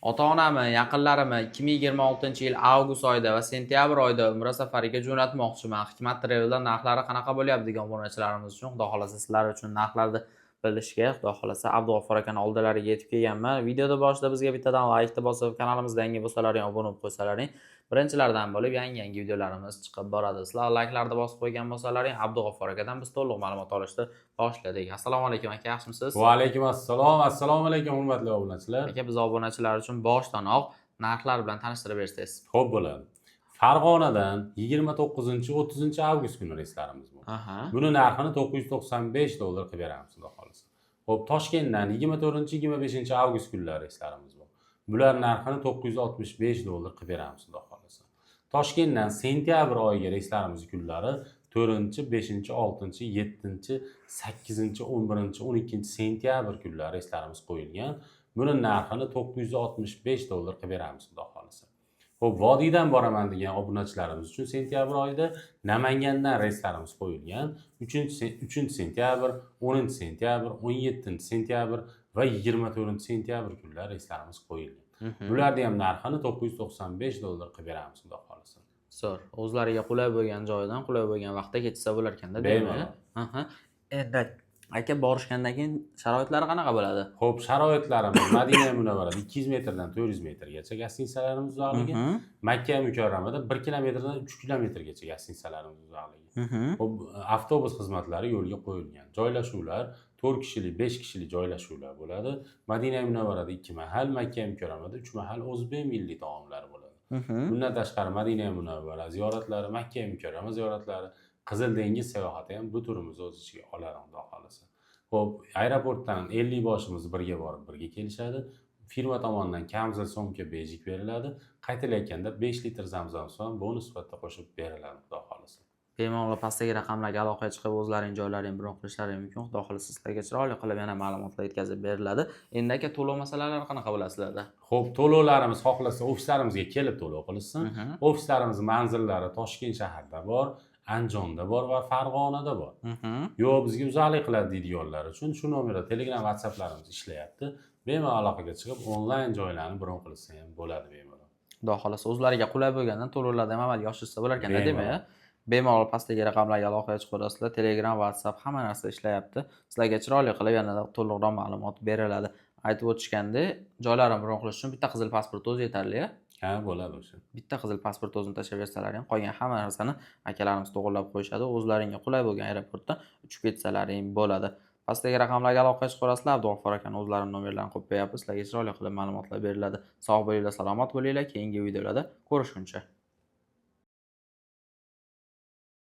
Ota-onamni, yaqinlarimni 2026-yil avgust oyida va sentyabr oyida umra safariga jo'natmoqchiman. Hikmat Travel'da narxlari qanaqa bo'lyapti degan obunachilarimiz uchun, Xudo xolasa, sizlar uchun narxlarni bilishga, Xudo xolasa, Abdug'affor akani oldilariga yetib kelganman. Videoda boshida bizga bittadan laykni bosib, kanalimizda yangi bo'lsalaring, obuna bo'lib qo'ysalaring, birinchilardan bo'lib yangi-yangi videolarimiz chiqib boradi. Sizlar layklarni bosib qo'ygan bo'lsalaring, Abdug'affor akadan biz to'liq ma'lumot olishni boshladik. Assalomu alaykum aka, yaxshimisiz? Va alaykum assalom. Assalomu alaykum, hurmatli obunachilar. Aka, biz obunachilar uchun boshdanoq narxlar bilan tanishtirib bersangiz. Xo'p, bo'ladi. Farg'onadan 29, 30 avgust kuni reyslarimiz bor. Buni narxini 995 dollar qilib beramiz, Xudo xolasa. Xo'p, Toshkentdan 24, 25 avgust kunlari reyslarimiz bor. Bular narxini 965 dollar qilib beramiz, Xudo xolasa. Toshkentdan sentyabr oyiga reyslarimiz kunlari 4, 5, 6, 7, 8, 11, 12 sentyabr kunlari reyslarimiz qo'yilgan. Buni narxini 965 dollar qilib beramiz, Xudo xolasa. Xo'p, vodiydan boraman degan obunachilarimiz uchun sentyabr oyida Namangandan reyslarimiz qo'yilgan. 3 sentyabr, 10 sentyabr, 17 sentyabr va 24 sentyabr kunlari reyslarimiz qo'yilgan. Bularni ham narxini 995 dollar qilib beramiz, Xudo xolasa. Zo'r. O'zlariga qulay bo'lgan joydan, qulay bo'lgan vaqtda ketsa bo'lar ekanda, demak. Bemalol. Endi aka, borishgandan keyin sharoitlari qanaqa bo'ladi? Xo'p, sharoitlarimiz: Madina Munavvarada 200 metrdan 400 metrgacha gostinitsalarimiz uzoqligi, Makka Mukarramada 1 kilometrdan 3 kilometrgacha gostinitsalarimiz uzoqligi. Xo'p, avtobus xizmatlari yo'lga qo'yilgan. Joylashuvlar 4 kishilik, 5 kishilik joylashuvlar bo'ladi. Madina Munavvarada 2 mahal, Makka Mukarramada 3 mahal o'zbek milliy taomlari bo'ladi. Bundan tashqari Madina Munavvara ziyoratlari, Makka Mukarrama ziyoratlari, Qizil dengiz sayohati ham bu turimizni o'z ichiga oladi, Xudo xolasa. Xo'p, aeroportdan 50 boshimiz birga borib, birga kelishadi. Firma tomonidan kamzul, сумка, бейджик beriladi. Qaytilayotganda 5 litr zamzam suvi ham bonus sifatida qo'shib beriladi, Xudo xohlasa. Bemalol pastdagi raqamlarga aloqaga chiqib, o'zlaring joylaringni bron qilishlari mumkin. Xudo xohlasa, sizlarga chiroyli qilib yana ma'lumotlar yetkazib beriladi. Endi aka, to'lov masalalari qanaqa bo'ladi sizlarda? Xo'p, to'lovlarimiz xohlasa ofislarimizga kelib to'lov qilishsin. Ofislarimiz manzillari Toshkent shahrida bor, Andijonda bor va Farg'onada bor. Yo'q, bizga uzoqlik qiladi deydiganlar uchun shu nomerda Telegram, WhatsApplarimiz ishlayapti. Bemalol aloqaga chiqib, onlayn joylarni bron qilsa ham bo'ladi bemalol. Xudo xohlasa, o'zlariga qulay bo'lgandan to'lovlarni ham amalga oshirsa bo'lar ekanda, Bemalol. demak. Bemalol pastdagi raqamlarga aloqaga chiqaverasizlar. Telegram, WhatsApp, hamma narsa ishlayapti. Sizlarga chiroyli qilib yanada to'liqroq ma'lumot beriladi. Aytib o'tishgandek, joylarini bron qilish uchun bitta qizil pasport o'zi yetarli. Ha, bo'ladi o'sha. Bitta qizil pasport o'zini tashlab bersalar ham, qolgan hamma narsani akalarimiz to'g'irlab qo'yishadi. O'zlaringga qulay bo'lgan aeroportda uchib ketsalaring bo'ladi. Pastdagi raqamlarga aloqaga chiqaverasizlar. Abdug'affor akani o'zlarini nomerlarini qo'yib qo'yapmiz. Sizlarga chiroyli qilib ma'lumotlar beriladi. Sog' bo'linglar, salomat bo'linglar. Keyingi videolarda ko'rishguncha.